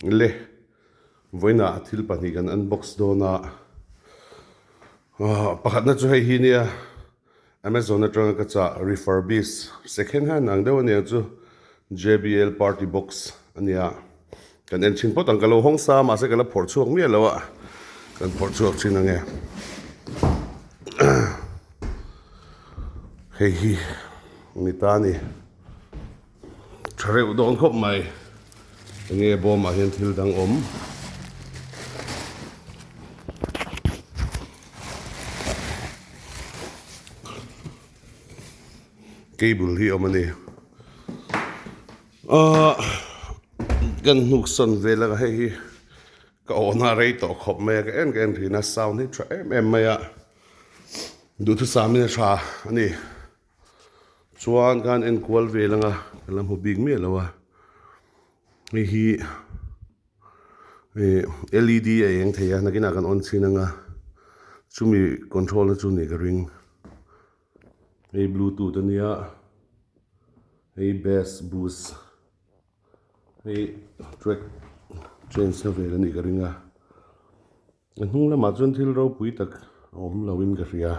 Le vawiinah thil pahnih kan unbox dawn a, pakhatna chu hei hi nia Amazon atanga ka chah refurbish second hand ang deuh aniang chu J B L party box ania kan en chhin phawt ang ka lo hawng sa mahse ka la phawrh chhuak miah lo a kan phawrh chhuak chin ange hei hi ni ta a ni. Tha reuh dawn khawp mai. Enge bawmah hian thil dang awm. Cable hi awm a ni. Ahh kan hnuk sawn vel a hei hi ka awhna rei tawh khawp mai a ka en ka en thin a sound hi tha em em mai a duhthusam in a tha a ni. Chuan khan en kual vel anga ka la hmu bik miah lo a hei hi ih L E D a eng thei a nakinah kan on chhin anga chumi control na chu ni ka ring hei bluetooth ania hei bass boost hei track change na vel anih ka ring a. A hnung lamah chuan thil ropui tak a awm lo in ka hria.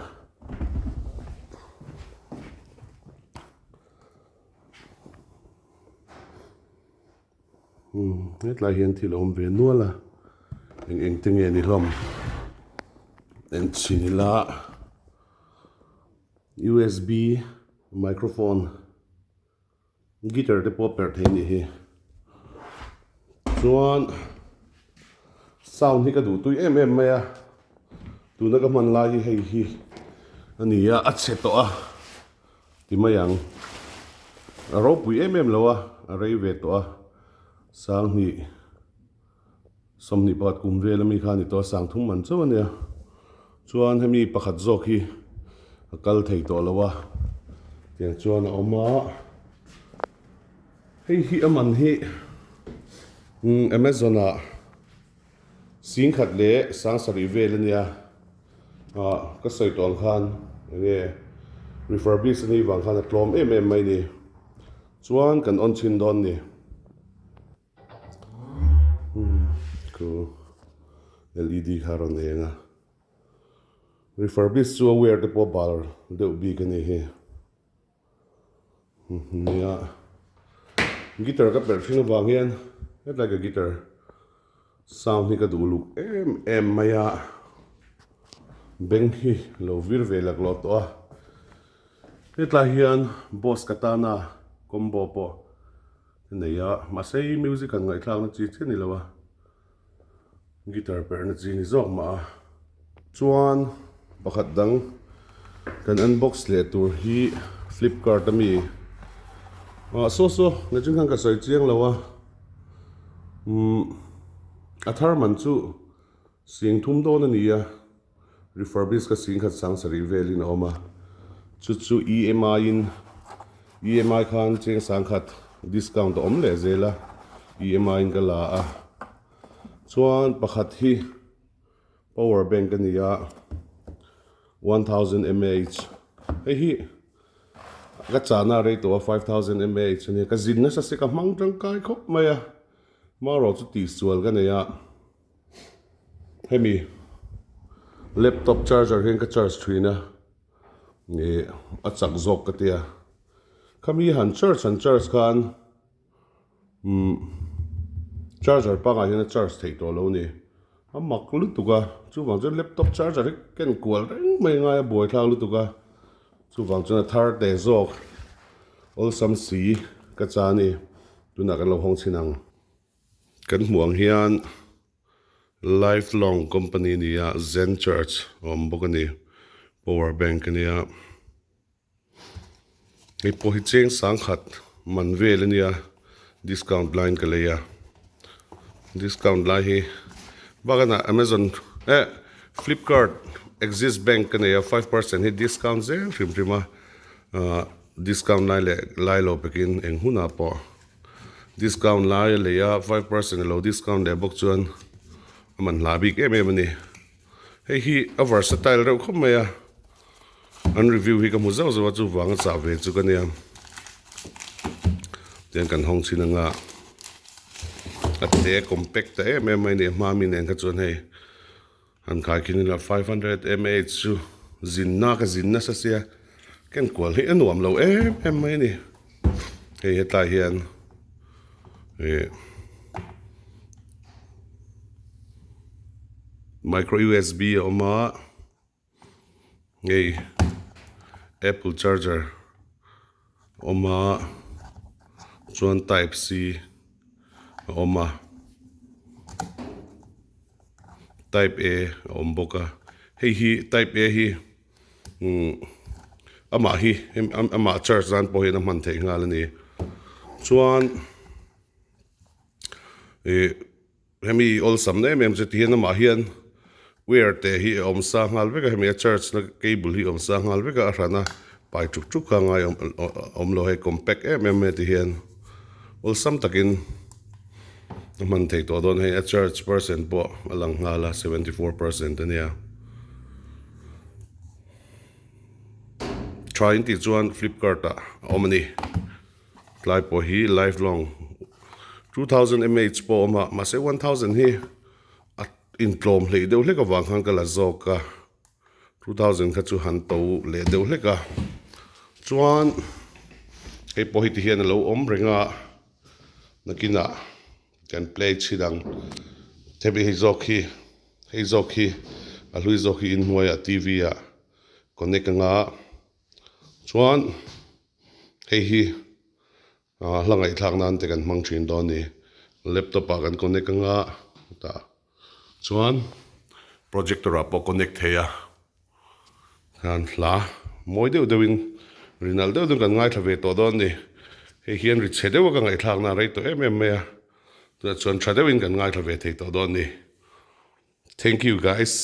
Umm hetlai hian thil a awm ve nual a, eng eng te nge ni hlawm enchhin ila U S B microphone. Guitar te pawh perh thei anih hi. Chuan sound hi ka duh tui em em mai a, tuna ka hman lai hi hei hi a ni a, a chhe tawh a ti mai ang. A ropui em em lo a, a rei ve tawh a, sanghnih. Sawmhnih pakhat kum vel ami kha a ni tawh a, sang thum man chauh a nia. Chuan hemi pakhat zawk hi a kal thei tawh lo a, tiang chuan a awm a. Hei hi a man hi Amazon ah singkhat leh sang sarih vel a nia. Ah ka sawi tawh ang khan enge refurbish a nih vang khan a tlawm em em mai a ni. Chuan kan on chhin dawn a ni. Khu led kha a rawn eng a refurbish chu a wire te pawh bal deuh bik a ni hi nia guitar ka perh thin avang hian hetlai ka guitar sound hi ka duh luk em em mai a beng hi lo vir ve laklawh tawh a hetlai hian boss katana combo pawh. A nei a, mahse i music han ngaihthlakna chi chiah ni lo a, guitar perhna chi ni zawk mah a. Chuan pakhat dang kan unbox leh tur hi flipkart ami ah saw saw nachin khan ka sawi chiang lo a umm a thar man chu sing thum dawn a ni a. Refurbish ka sing khat sang sarih velin a awm a, chu chu EMI in EMI khan cheng sang khat discount a awm leh zel a, EMI in ka la a, chuan pakhat hi power bank a ni a, 1000mAh hei hi ka chahna a rei tawh a 5000mAh a nia, ka zin nasa si ka hmang tangkai khawp mai a, marawh chu tihsual ka nei a. Hemi laptop charger hian ka charge thin a ih a chak zawk ka tia khami han charge han charge khan umm charger pangah hian a charge theih tawh lo a ni a mak lutuk a chuvang chuan laptop charger hi ken kual reng mai ngai a buaithlak lutuk a chuvang chuan a thar teh zawk awlsam si ka cha a ni tunah kan lo hawng chhin ang. Kan hmuh ang hian life long company a ni a zen church a awm bawk a ni power bank a nia hei pawh hi cheng sangkhat man vel a nia discount laiin ka lei a discount lai hi bakah amazon eh flipkart axis bank ka nei a 5 percent hi discount zel hrim hrim a ah discount lai leh lai lo pekin eng hunah pawh. Discount lai a lei a, 5 percent a lo discount leh bawk chuan a man hla bik em em a ni. Hei hi a versatile reuh khawp mai a, an review hi ka hmu zauh zauh a chuvang a chah ve chu ka nia. Tiang kan hawng chhin anga. A te compact ta em em mai a ni a hma mi nen kha chuan hei han khaikhin ila 500 mAh chu zinna ka zin nasa sia ken kual hi a nuam lo em em mai a ni hei hetlai hian ih micro usb a awm a. Hei apple charger a awm a chuan type c a awm a type a a awm bawk a hei hi type a hi umm amah hi amah charge nan pawh hian a hman theih nghal a ni chuan ih. Hemi awlsam em em chu tihian amah hian wire te hi a awm sa nghal vek a hemi a charge na cable hi a awm sa nghal vek a a hran a pai tuk tuk kha ngai awm lo hei compact em em mai a tihian awlsam takin a hman thei tawh dawn hei a charge percent pawh a lang nghal a 74% ania tha in tih chuan flipkart ah a awm a ni. Tlai pawh hi life long 2000mAh pawh a awm a mahse 1000 hi a intlawm hleih deuh hlek avang khan ka la zawk a 2000 kha chu han to leh deuh hlek a chuan hei pawh hi ti hian a lo awm reng a nakinah kan play chhin ang hemi hei zawk hi hei zawk hi a hlui zawk hi inhnuaiah T_V ah connect anga chuan. Hei hi ah hla ngaihthlak nan te kan hmang thin dawn a ni. Laptop ah kan connect anga tah chuan projector ah pawh connect thei a khan hla mawi deuh deuh in ri nalh deuh deuh kan ngaithla ve tawh dawn a ni. Hei hian ri chhe deuh a ka ngaihthlak nan rei tawh em em mai a tunah chuan tha deuhin kan ngaithla ve thei tawh dawn a ni. Thank you guys.